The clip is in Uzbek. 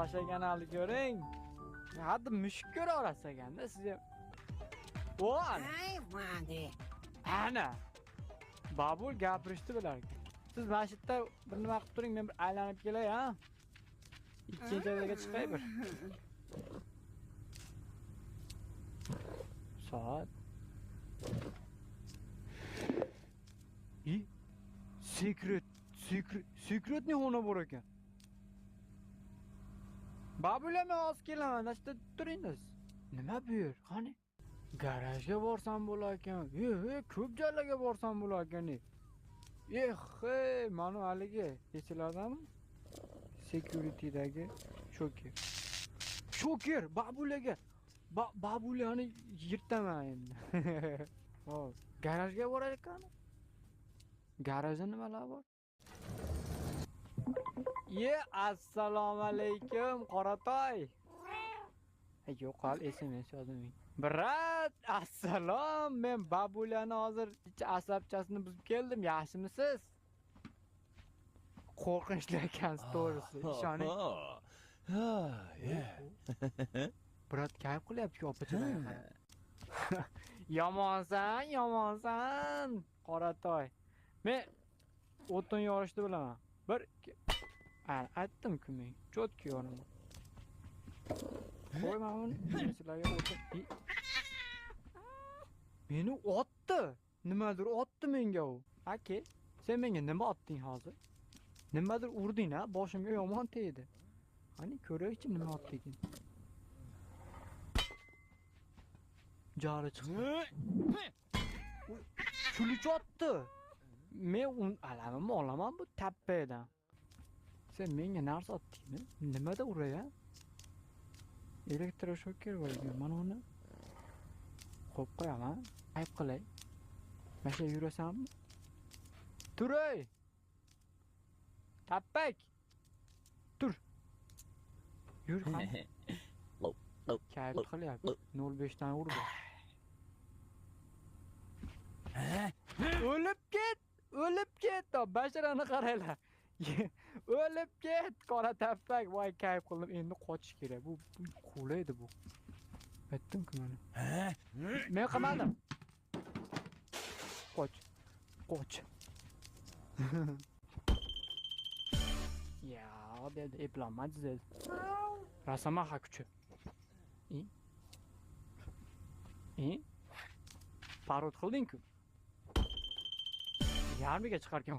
Boshqa kanalni ko'ring. Haddi mushuk ko'ra olasiz ekanda siz ham. O, ana. Ana. Babul gapirishdi bilar ekan. Siz mana shu yerda bir nima qilib turing, men bir aylanib kelay, ha? Ikkinchi joyga chiqay bir. Soat. Secret, secret, secretni xona bor ekan. Babula men hozir kelaman, mana shu yerda turing siz. Nima bu yer? Qani? Garajga borsam bo'lar ekan. Ko'p joylarga borsam bo'lar ekan. Mana haligi esinglardami? Security'dagi Shoker. Shoker Babulaga. Babulani yirtaman endi. Hop, garajga boraylik qani. Garajda nimalar bor? Ye, assalomu alaykum Qoratoy. Yo'qol, SMS yozmang. Brat, assalom, men Babulani hozir ichi asabchasini buzib keldim. Yaxshimisiz? Qo'rqinchli ekansiz, to'g'risi, ishoning. Brat kayf qilyapti-ku opachalarga qarab. Yomonsan, yomonsan, Qoratoy. Men o'tin yorishni bilaman. Bir, ikki. Ana, aytdim-ku men. Cho'tki yoraman. Qo'y mana buni. Sizlarga o'tin. Meni otdi. Nimadir otdi menga u. Aka, sen menga nima otding hozir? Nimadir urding ha, boshimga yomon tegdi. Qani ko'raylikchi nima otdi ekan. Jari chiqdi. Kulich otdi. Men un alamimni olaman bu tappadan. Sen menga narsa otdingmi? Nimada uray a? Elektroshoker bor ekan. Mana uni qo'yib qo'yaman. Ayb qilay. Mana shu yurasanmi? Turay. Tappak. Tur. Yur ham. Kayf qilyapti. 0.5 dan urdi. O'lib ket, o'lib ket. Basharani qaranglar. O'lib ket, qora tappak. Voy, kayf qildim. Endi qochish kerak. Bu qo'laydi bu. Aytdim-ku mana. Men qilmadim. Qoch. Qoch. Ya, dedi, eplanmadi dedi. Rasamaxa kuchi. Parod qilding-ku. Yarmiga chiqarkan.